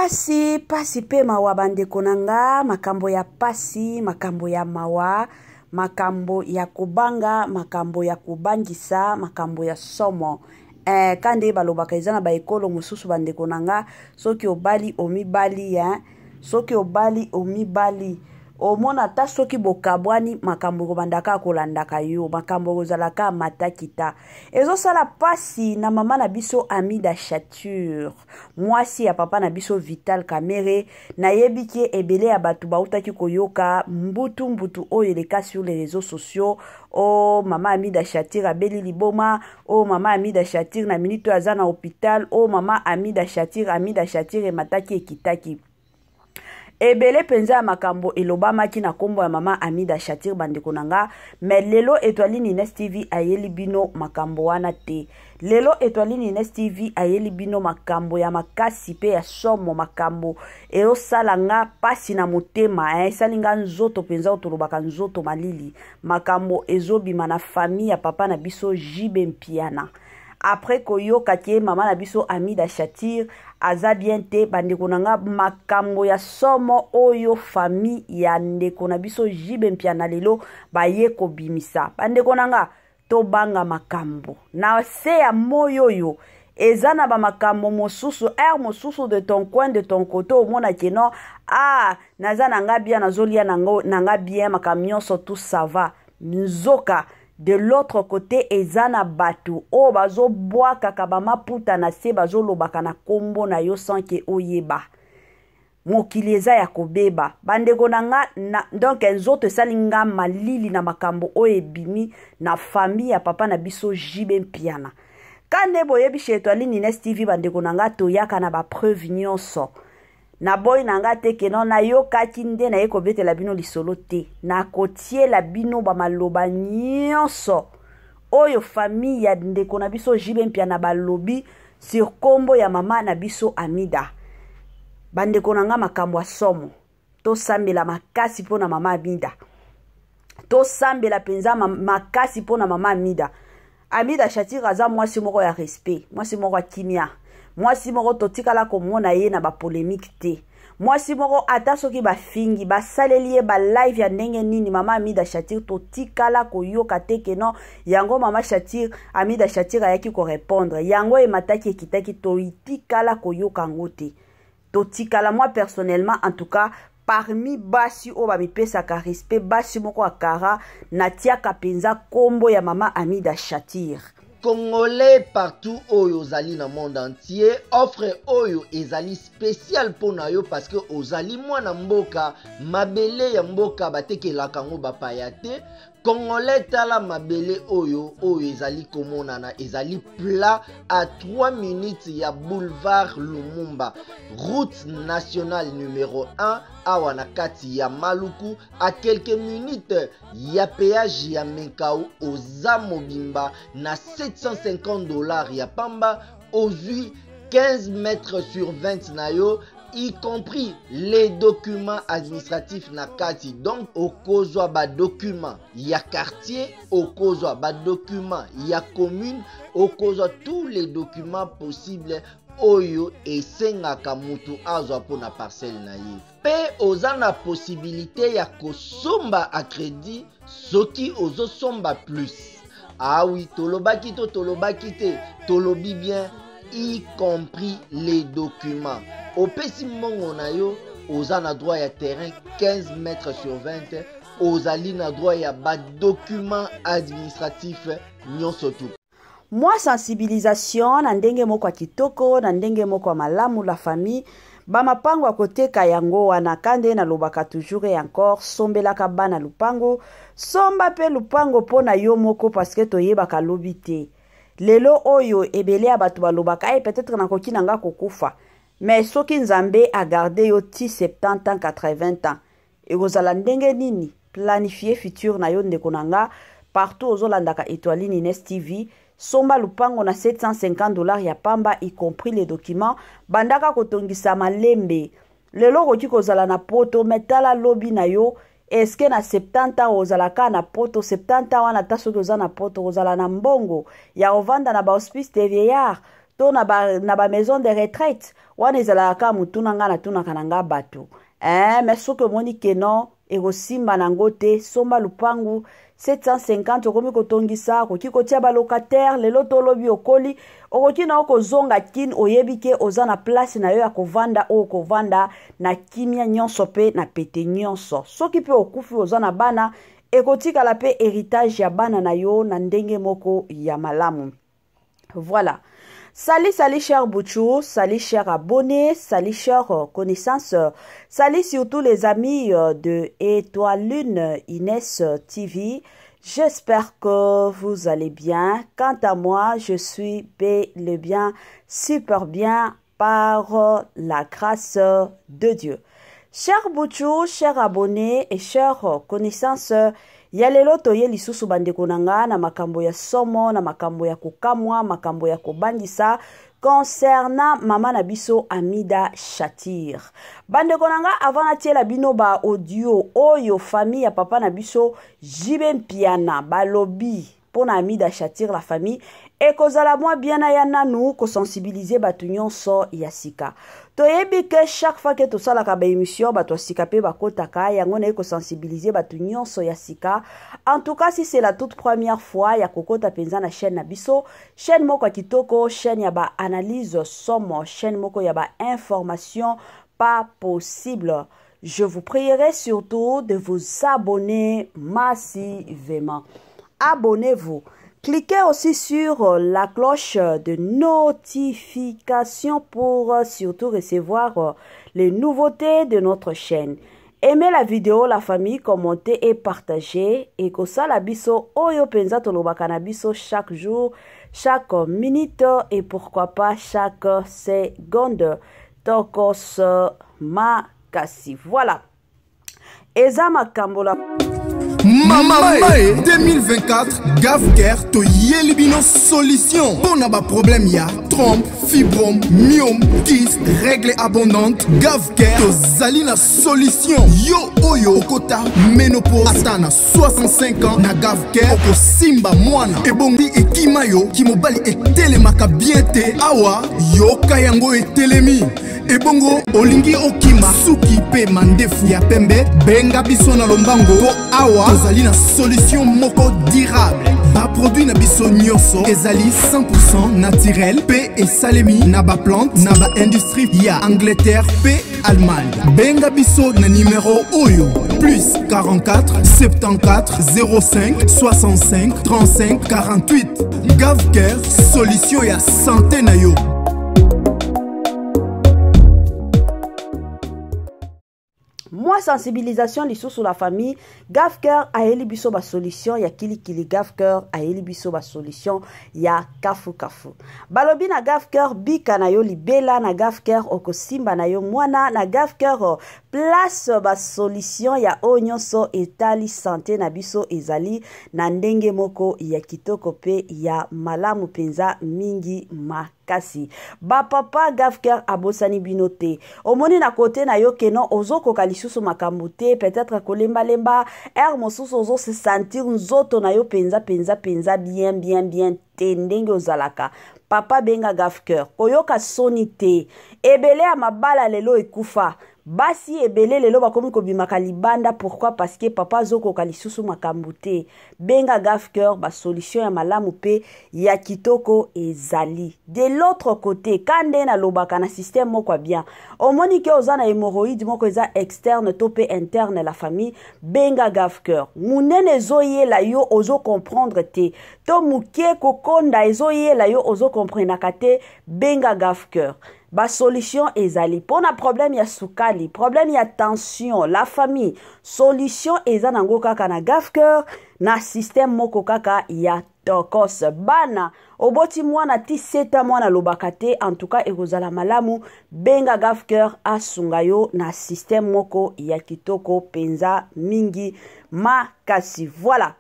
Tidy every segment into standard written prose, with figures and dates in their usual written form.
Pasi, pasi pe mawa bandeko na nga, makambo ya pasi, makambo ya mawa, makambo ya kobanga, makambo ya kobangisa, makambo ya somo. Eh, ka nde balobaka eza na baekolo mosusu bandeko na nga, soki obali omibali, eh, soki obali omibali omona ata soki bokabwani makambo ekobanda kaka kolandaka yo makambo ekozala kaka matakita ezosala mpasi na mama na biso amida chature mwasi ya papa na biso Vital Kamerhe. Nayebi ke ebele ya bato bautaki koyoka mbutu mbutu oyo eleka sur les réseaux sociaux. O oh, mama Amida Shatir abeli liboma, o oh, mama Amida Shatir na minute oyo aza na hôpital, o oh, mama Amida Shatir, Amida Shatir emataki ekitaki. Ebele mpenza ya makambo elobamaki na nkombo ya mama Amida Shatir bandeko na nga, me lelo Etoile Ines TV ayeli bino makambo wana te. Lelo Etoile Ines TV ayeli bino makambo ya makasi mpe ya somo, makambo eosala nga pasi na motema, eh, esali nga nzoto mpenza oyo tolobaka nzoto malili. Makambo ezobima na famille ya papa na biso JB Mpiana. Après koyoka ke mama na biso Amida Shatir aza bien te, bandeko na nga, makambo ya somo oyo famille ya ndeko na biso JB Mpiana lelo baye kobimisa. Bandeko na nga, tobanga makambo na se ya moi oyo eza na bamakambo mosusu aire mosusu de ton coin de ton côté omona ke non, ah, naza na nga bien, nazolia na nga bien, makambo nyonso tout ça va. Nzoka de l'autre côté eza na bato oyo bazobwakaka bamaputa na se, bazolobaka na kombo na yo sans ke oyeba. Mokili eza ya kobeba bandeko na nga na, donc nzoto esali nga malili na makambo oyo ebimi na famille ya papa na biso JB Mpiana. Ka nde boyebi chez Etoile Ines TV bandeko na nga, toyaka na ba preuve nyonso. Naboyi na nga te ke non nayokaki nde naye kobetela bino lisolo te, nakotiela bino bamaloba nyonso oyo famille ya ndeko na biso JB Mpiana balobi sur kombo ya mama na biso Amida. Bandeko na nga, makambo ya somo, tosambela makasi mpo na mama Amida, tosambela mpenza makasi mpo na mama Amida. Amida Shatir aza mwasi moko ya respect, mwasi moko ya kimia, mwasi moko totikala komona ye na bapolemike te, mwasi moko ata soki bafingi basaleli ye balive ya ndenge nini, mama Amida Shatir totikala koyoka te ke non yango mama Shatir, Amida Shatir ayaki korepondre yango emataki ekitaki, totikala koyoka yango te. Totikala, moi personnellement en tout cas, parmi basi oyo bamipesaka respect, basi moko ya kara, natiaka mpenza nkombo ya mama Amida Shatir. Congolais partout oyo ozali na monde entier, offre oyo ezali spécial mpo na yo parce que ozali mwana mboka, mabele ya mboka batekelaka yango bapaya te. Congolais, tala mabele oyo oyo ezali komonana, ezali plat à 3 minutes ya boulevard Lumumba, route nationale numéro 1, awa na kati ya Maluku, à quelques minutes ya péage ya Menkao. Oza mobimba na 750 $ ya pamba, ozwi 15 mètres sur 20 na yo, y compris les documents administratifs na kati. Donc okozwa badocument ya quartier, okozwa badocument ya commune, okozwa tous les documents possibles oyo esengaka mutu azwa mpona parcelle na ye. Mpe oza na possibilité ya kosomba à crédit soki ozosomba plus. Ah oui, tolobaki to tolobaki te, tolobi bien, y compris les documents. Opesi mbongo na yo, oza na droit ya terrain 15 mètres sur 20, ozali na droit ya badocument administratif nyonso tu. Mwa sensibilisation na ndenge moko ya kitoko, na ndenge moko ya malamu. La famille, bamapango ya koteka yango wana ka nde nalobaka toujours et encore, sombelaka bana lupango, somba mpe lupango mpo na yo moko, parce que toyebaka lobi te. Lelo oyo ebele ya bato balobaka e peut-être nakoki na nga kokufa, mais soki Nzambe agarde yo ti 70 ans, 80 ans, ekozala ndenge nini? Planifie futur na yo ndeko na nga. Partout ozolandaka Etoile Ines TV, somba lupango na 750 $ ya pamba, y compris les documents. Bandaka kotongisa malembe. Lelo okoki kozala na poto, me tala lobi na yo. Eske na 70 ans ozala kaka na poto? 70 ans wana, ata soki oza na poto, ozala na mbongo ya kovanda na bahospice de vieillard? To na ba, na ba maison de retraite wana ezalaka kaka motuna ngai natunaka na ngai bato eh, mais soki omoni ke non, ekosimba nango te, somba lupangu 750, okomi kotongisa, okoki kotia balocataire. Lelo to olobi okoli, okoki na yo kozonga Kine, oyebi ke oza na place na yo ya kovanda, oyo kovanda na kimia nyonso mpe na pete nyonso. Soki mpe okufi, oza na bana, ekotikala mpe héritage ya bana na yo na ndenge moko ya malamu. Voilà. Salut, salut, cher Bouchou, salut, cher abonné, salut, cher connaissance, salut surtout les amis de Étoile Lune Inès TV. J'espère que vous allez bien. Quant à moi, je suis bel et bien, super bien par la grâce de Dieu. Cher Bouchou, cher abonné et cher connaissance, ya lelo toye lisusu, bandeko na nga, na makambo ya somo, na makambo ya kokamwa, makambo ya kobangisa concernant mama na biso Amida Shatir. Bandeko na nga, avant natiela bino ba audio oyo famille ya papa na biso Jibe Mpiana balobi mpo na Amida Shatir, la famille, ekozala mwa bien na ya nanu kosensibiliser bato nyonso ya sika. Toyebi ke chaque fois ke tosalaka baémission, bato ya sika mpe bakotaka. Yango naye kosensibiliser bato nyonso ya sika. En tout cas, si c'est la toute première fois ya kokota mpenza na chaîne na biso, chaîne moko ya kitoko, chaîne ya baanalyse somo, chaîne moko ya bainformation pas possible, je vous prierai surtout de vous abonner massivement. Abonnez-vous. Cliquez aussi sur la cloche de notification pour surtout recevoir les nouveautés de notre chaîne. Aimez la vidéo, la famille, commentez et partagez. Et kosala biso oyo penza tolobaka na biso chaque jour, chaque minute et pourquoi pas chaque seconde. Tokos makasi. Voilà. Eza makambo la Mama mae, 2024, Gavker toyeli bino solution mpo na baproblème ya trompe, fibrome, myome, kyste, règle abondante. Gavker tozali na solution. Yo oyo okota ménopause ata na 65 ans, na Gavker okosimba mwana. Ebongi ekima yo kimobali etelemaka bien te, awa yoka yango etelemi. Ebongo olingi okima suki mpe mandefu ya pembe, benga biso na lombango mpo awa tozali na solution moko durable. Baproduit na biso nyonso ezali 100 naturel mpe esalemi na baplante na baindustrie ya Angleterre mpe Allemagne. Benga biso na nimero oyo: plus 44 74 05 65 35 48. Gavker, solution ya santé na yo. Mwa sensibilisation lisusu, la famille: Gavker ayeli biso basolution ya kilikili, Gavker ayeli biso basolution ya kafukafu. Balobi na Gavker, bika na yo libela. Na Gavker okosimba na yo mwana. Na Gavker, place basolution ya oyo nyonso etali santé na biso ezali na ndenge moko ya kitoko mpe ya malamu mpenza mingi makasi. Bapapa, Gavker abosani bino te. Omoni na kote na yo keno ozokoka lisusu makambo te, peut-être kolembalemba, heure mosusu ozose sentir nzoto na yo mpenza mpenza mpenza bien bien bien te ndenge ozalaka, papa, benga Gavker. Koyoka soni te. Ebele ya mabala lelo ekufa, basi ebele lelo bakomi kobimaka libanda. Pourquoi? Parce que papa azokoka lisusu makambo te. Benga Gavker, basolution ya malamu mpe ya kitoko ezali. De l'autre côté, ka nde nalobaka na système moko ya bien, omoni ke oza na hémorroïde moko eza externe to mpe interne, la famille, benga Gavker. Monene ezoyela yo, ozocomprendre te, to moke kokonda ezoyela yo, ozocomprenaka te, benga Gavker, basolution ezali. Mpona problème ya sukali, problème ya tension, la famille, solution eza nango kaka na Gavker, na système moko kaka ya tokos. Bana, oboti mwana ti seta, mwana alobaka te, en tout cas ekozala malamu, benga Gavker asunga yo na système moko ya kitoko mpenza mingi makasi. Voilà,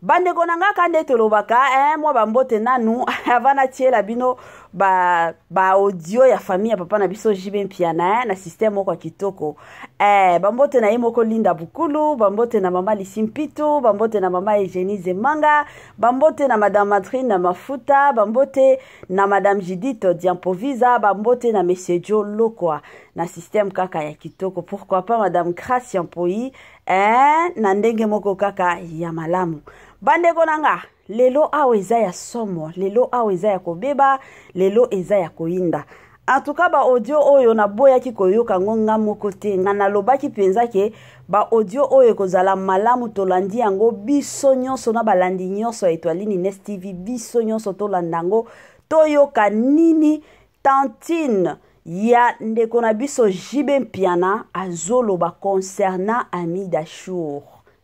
bandeko na nga, ka nde tolobaka eh, mwa bambote nanu avant natiela bino. ba ba audio ya famille ya papa na biso JB Mpiana eh, na système moko ya kitoko eh, bambote na ye moko Linda Bukulu, bambote na mama Lisi Mpitu, bambote na mama Eugénie Zemanga, bambote na madame Madrine na Mafuta, bambote na madame Judith Diampovisa, bambote na monsieur Joe Lokwa na système kaka ya kitoko, pourquoi pas madame Gracia Mpoyi eh, na ndenge moko kaka ya malamu. Bandeko na nga, lelo awa eza ya somo, lelo awa eza ya kobeba, lelo eza ya koyinda. En tout cas ba audio oyo naboyaki koyoka ngo nga moko te, nga nalobaki mpenza ke ba audio oyo ekozala malamu tolandi yango biso nyonso na balandi nyonso ya Etoile Ines TV, biso nyonso tolanda yango, toyoka nini tantine ya ndeko na biso JB Mpiana azoloba concernant Amida Chour.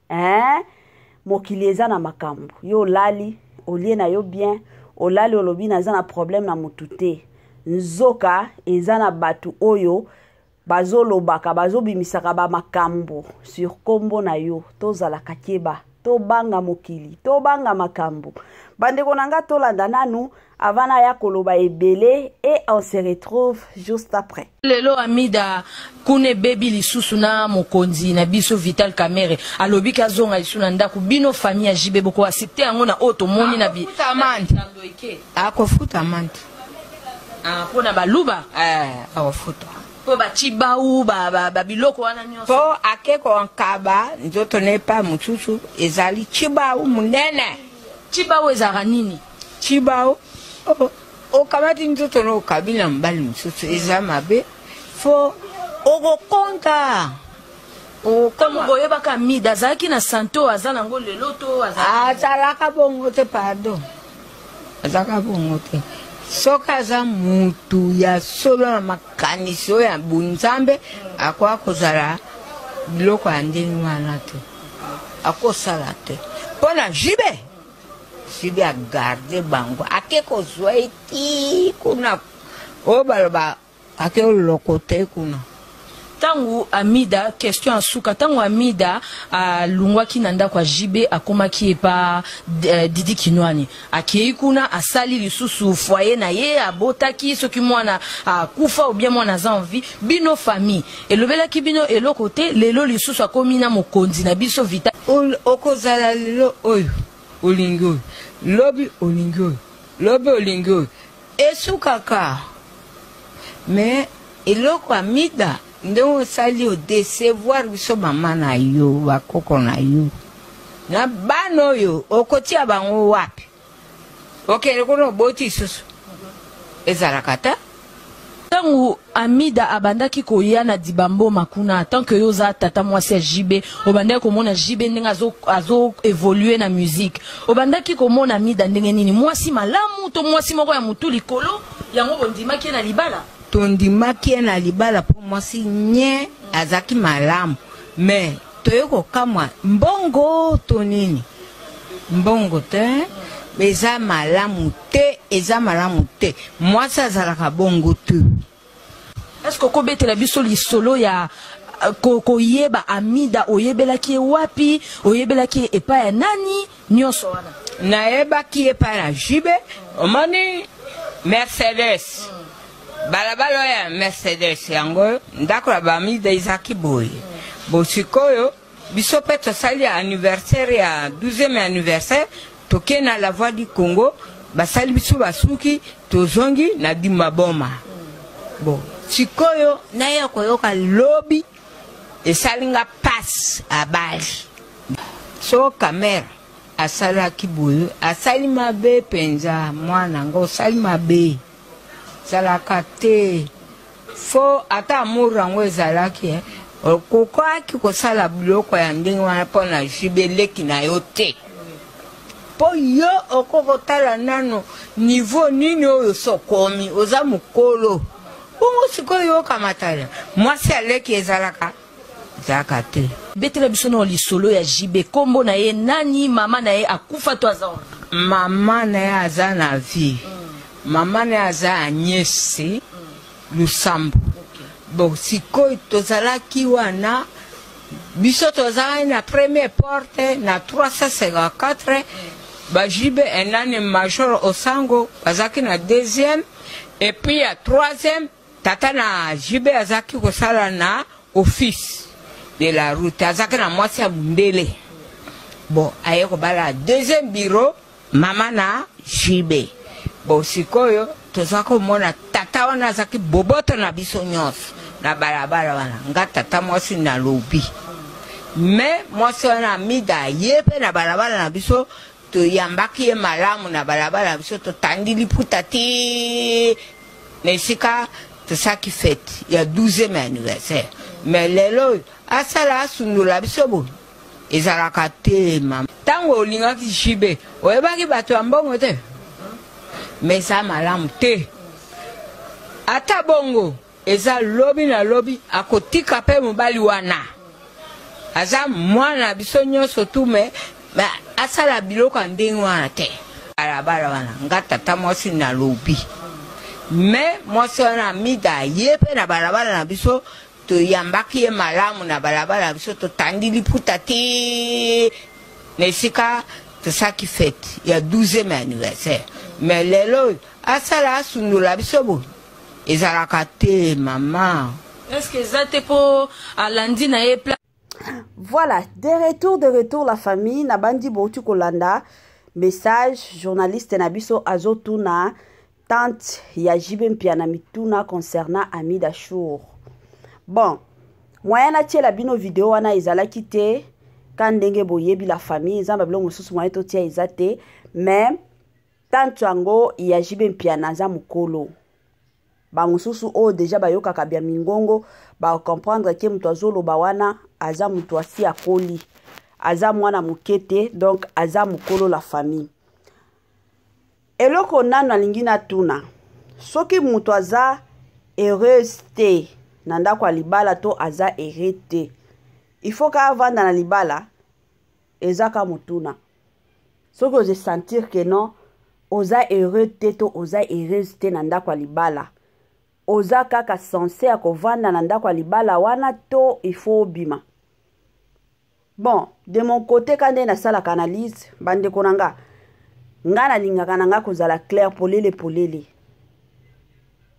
Hein? Mokili eza na makambo. Yo olali, olie na yo bien, olali olobi naza na problème na mutu te. Nzoka eza na batu oyo bazolobaka, bazobimisaka ba makambo sur kombo na yo. Tozalaka keba, tobanga mokili, tobanga makambo. Bandeko na nga tolanda nanu avant naya koloba ebele et on se retrouve juste après. Lelo Amida kuna ebebi lisusu na mokonzi na biso Vital Kamerhe alobi ke azonga lisusu na ndako. Bino famille ya JB boko accepter yango na oyo tomoni na bi Akofuta amande. Akofuta amande. Ah, mpo na baluba Eh, akofuta. mpo ba tshibau ba, ba, ba biloko wana nyonso Mpo ake konkaba nzoto na epai mosusu ezali tshibau monene. Tshibau ezalaka nini? Tshibau, oh, okamati nzoto na okabi na mobali mosusu eza mabe, fo okokonta. Ntango boyebaka Amida azalaki na sante oyo aza nango lelo to azalaka bongo te? Pardon, azalaka bongo te. Soki aza mutu ya solo na makanisi oyo ya bunzambe, akoka kozala biloko ya ndenge wana te, akosala te. Mpo na jibe, jibe agarde bango, ake kozwa ye ti kuna oyo baloba ake olokote kuna. Ntango Amida, question ya suka, ntango Amida alungwaki na ndako ya JB akomaki epa Didi Kinwani, akei kuna asali lisusu foyer na ye, abotaki, soki mwana akufa ou bien mwana aza en vie, bino famille elobelaki bino eloko te? Lelo lisusu akomi na mokonzi na biso Vital. Okozala lelo oyo olingi oyo, lobi olingi oyo, lobi olingi oyo, esukaka. Mais eloko Amida, ndenge osali odecevoir biso, mama na yo, bakoko na yo na bana oyo, okotia bango wapi? Okende kuna oboti lisusu, ezalaka te. Ntango Amida abandaki koya na Dibamboma kuna, tant que yo oza tata mwasi ya JB, obandaki komona JB ndenge azo, azo évoluer na musique, obandaki komona Amida ndenge nini? Mwasi malamu to mwasi moko ya motu likolo? Yango bondimaki ye na libala? Tondimaki ye na libala mpo mwasi nye azalaki malamu, mais toye kokamwa mbongo to nini, mbongo te, eza malamu te, eza malamu te, mwasi azalaka bongo te. Est-ce que okobetela biso lisolo ya koyeba Amida? Oyebelaki ye wapi? Oyebelaki ye epai ya nani? Nyonso wana. Nayebaki ye epai na Jibe. Omoni Mercedes, balabala oyo ya Mercedes, yango ndako ya Bamida ezalaki boye. Bo sikoyo biso mpe tosali anniversaire ya 12e anniversaire, tokei na La Voix du Congo, basali biso basuki, tozongi na Dimaboma. Bo sikoyo naya koyoka lobi, esali nga pasi, abali. So kamera asalaki boye, asali mabe mpenza. Mwana nga, osali mabe, ezalaka te. Fo ata amour yango ezalaki, okokaki kosala biloko ya ndenge wana mpo na jibe leki na yo te, mpo yo okoki kotala nano niveau nini oyo sokomi oza mokolo bongo. Sikoyo yokamatala mwasi aleki, ezalaka ezalaka te. Betela biso na lisolo ya JB, kombo na ye nani? Mama na ye akufa to aza wana? Mama na ye aza na vie. Mama na ye aza Agnesi Lusambo. Bon, sikoyo tozalaki wana, biso tozalaki na première porte na 354. Ba JB enani major Osango bazalaki na deuxième et puis ya troisième, tata na JB azalaki kosala na Office de la route, azalaki na mwasi ya mundele. Bon, aye kobala deuxième bureau, mama na JB. Bon, sikoyo toza komona tata wana azalaki boboto na biso nyonso na balabala wana. Nga tata mwasi nalobi, me mwasi wana Amida ye mpe na balabala na biso, toyambaki ye malamu na balabala na biso, totandi liputa ti na esika tosalaki fete ya 12e anniversaire. Mais lelo oyo asala asundola biso boye, ezalaka te, mama. Ntango olingaki JB, oyebaki bato ya mbongo te, mais eza malamu te. Ata bongo, eza lobi na lobi akotika mpe mobali wana. Aza mwana biso nyonso tu, me asala biloko ya ndenge wana te. Balabala wana, nga tata mwasi nalobi, me mwasi wana Amida ye mpe na balabala na biso, toyambaki ye malamu na balabala na biso, totandi liputa ti na esika tosalaki fete ya 12e anniversaire. Mais lelo oyo asala asundola biso boye, ezalaka te, mama. Est ce que eza te mpo alandi na ye? Voilà, de retour, de retour la famille. Nabandi bouti kolanda message journaliste na biso azotuna tante ya JB Mpiana mituna concernant Amida Chour. Bon, moyen natiela bino video wana ezalaki te, ka ndenge boyebi la famille, eza ba biloko mosusu moyen totia eza te, mais tante yango ya JB Mpiana aza mokolo. Bamosusu oyo deja bayokaka bya mingongo bacomprendre ke moto azoloba wana aza moto asi akoli, aza mwana moke te, donc aza mokolo la famille. Eloko nano alingi natuna, soki moto aza heureuse te na ndako ya libala to aza heureux te, il faut ka avanda na libala? Eza ka motuna. Soki oze sentir ke non, oza heureux te to oza heureuse te na ndako ya libala, oza kaka censé ya kovanda na ndako ya libala wana to il faut obima? Bon, de mon côté, ka nde nasalaka analyse, bandeko na nga, nga nalingaka na nga kozala clair, polele polele.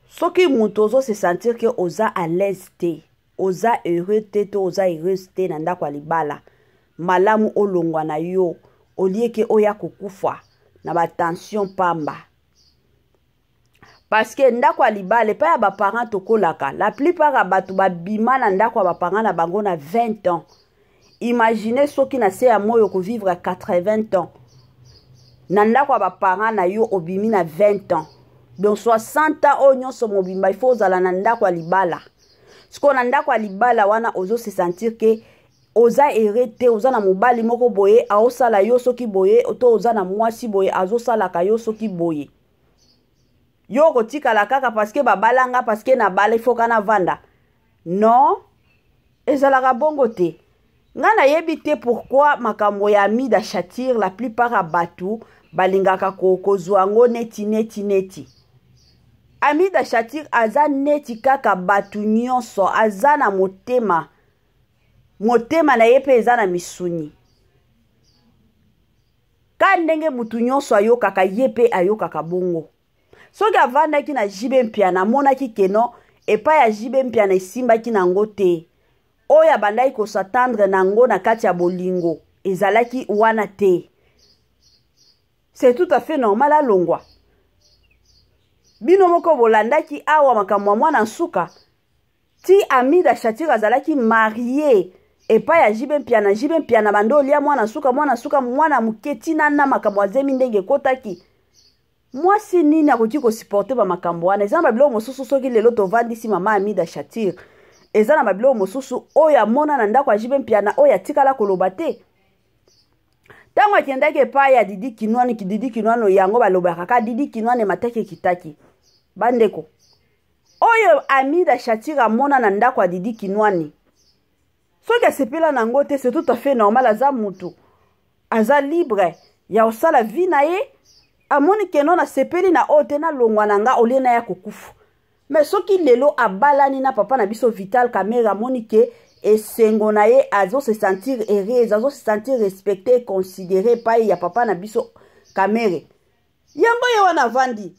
Soki moto ozo se sentir ke oza à l'aise te, oza heureux te to oza heureuse te na ndako ya libala, malamu olongwa na yo olie ke oya kokufa na batension pamba. Parce que ndako ya libala, epai ya baparent tokolaka, la plupart ya bato babima na ndako ya baparent na bango na 20 ans. Imagine soki na se ya moi okovivre 80 ans na ndako ya baparent na yo, obimi na 20 ans, donc 60 ans oyo nyonso mobimba il faut ozala na ndako ya libala. Sikoyo na ndako ya libala wana ozo se sentir ke oza heureux te, oza na mobali moko boye aosala yo soki boye, to oza na mwasi boye azosalaka yo soki boye, yo okotikala kaka parce que babalanga, parce que nabala, il faut ka navanda? Non, ezalaka bongo te. Nga nayebi te pourquoi makambo ya Amida Shatir, la plupart ya bato balingaka kozwa yango neti neti neti. Amida Shatir aza neti kaka bato nyonso, aza na motema, motema na ye mpe eza na misuni. Ka ndenge mutu nyonso ayokaka, ye mpe ayokaka bongo. Soki avandaki na JB Mpiana, amonaki keno epai ya JB Mpiana esimbaki nango te, oyo abandaki kosatendre nango na kati ya bolingo ezalaki wana te, c'est tout à fait normal alongwa. Bino moko bolandaki awa makambo ya mwana nsuka ti Amida Shatir azalaki marie epai ya JB Mpiana. JB Mpiana bando olia mwana nsuka, mwana nsuka, mwana moke, ntina na makambo azemi ndenge ekotaki. Mwasi nini akoki kosupporte bamakambo wana? Eza na babiloko mosusu, soki lelo tovandisi mama Amida Shatir, eza na babiloko mosusu oyo amona na ndako ya JB Mpiana oyo atikala koloba te. Ntango akendaki epai ya Didi Kinwani, Didi Kinwani yango balobaka kaka Didi Kinwani emataki ekitaki. Bandeko, oyo Amida Shatir amona na ndako ya Didi Kinwani, soki asepela na yango te, c'est tout à fait normal. Aza mutu, aza libre ya kosala vie na ye. Amoni keno nasepeli na oyo te, nalongwa na nga olie na ya kokufa. Mais soki lelo abalani na papa na biso Vital Kamerhe, amoni ke esengo na ye, azo se sentir heureuse, azo se sentir respecté, considéré epai ya papa na biso Kamere. Yango ye wana avandi.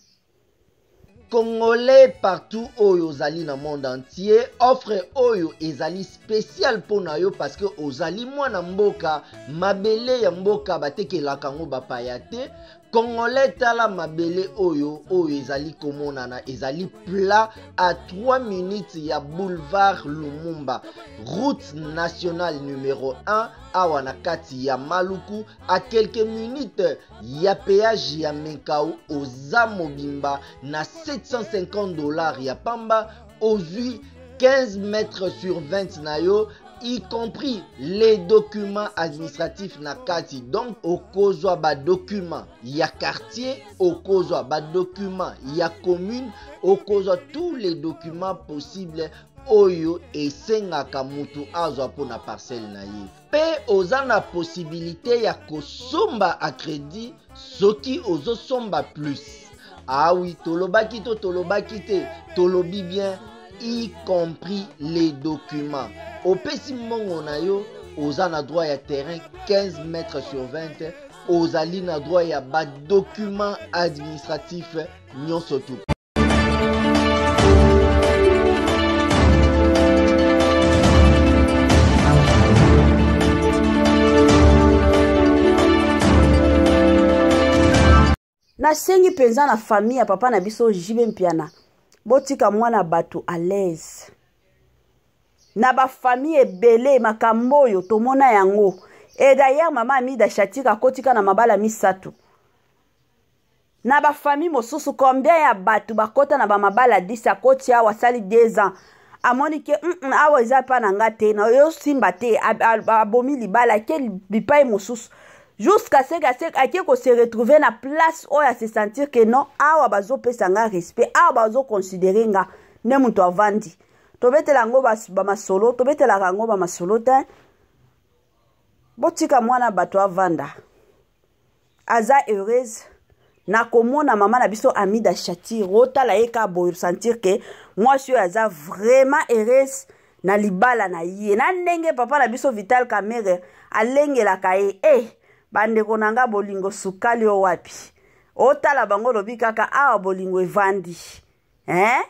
Congolais partout oyo ozali na monde entier, offre oyo ezali spécial mpo na yo parce que ozali mwana mboka, mabele ya mboka batekelaka yango bapaya te. Congolais tala mabele oyo oyo ezali komonana ezali plat à 3 minutes ya boulevard Lumumba, route nationale numéro 1 awa na kati ya Maluku, à quelques minutes ya péage ya Menkao. Oza mobimba na 750 $ ya pamba, ozwi 15 mètres sur 20 na yo, y compris les documents administratifs na kati. Donc okozwa badocument ya quartier, okozwa badocument ya commune, okozwa tous les documents possibles oyo esengaka mutu azwa mpona parcelle na ye. Mpe oza na possibilité ya kosomba à crédit soki ozosomba plus. Ah oui, tolobaki to tolobaki te, tolobi bien, y compris les documents. Opesi mbongo na yo, oza na droit ya terrain 15 mètres sur 20, ozali na droit ya badocument administratif nyonso tu. Nasengi mpenza na famille ya papa na biso JB Mpiana, botika mwana bato à l'aise. Na bafamille ebele makambo oyo tomona yango. Et d'ailleurs mama Amida Shatika akotika na mabala misato. Na bafamille mosusu combien ya bato bakota na bamabala 10, akoti awa, asali 2 ans, amoni ke awa eza mpa na nga te, na yo simba te, abomi libala, ake bipai mosusu jusqu'à ce que ake kose retrouver na place oyo ase sentir ke non, awa bazopesa nga respect, awa bazoconsidere nga nde moto avandi. Tobetela yango bamasolo, tobetelaka yango bamasolo te. Botika mwana bato avanda, aza heureuse na komona mama na biso Amida Shatir. Otala ye ka boye, sentir ke mwasi oyo aza vraiment heureuse na libala na ye, na ndenge papa na biso Vital Kamere alengelaka ye. E bandeko na nga, bolingo sukali o wapi? Otala bango, olobi kaka awa bolingo evandi, eh?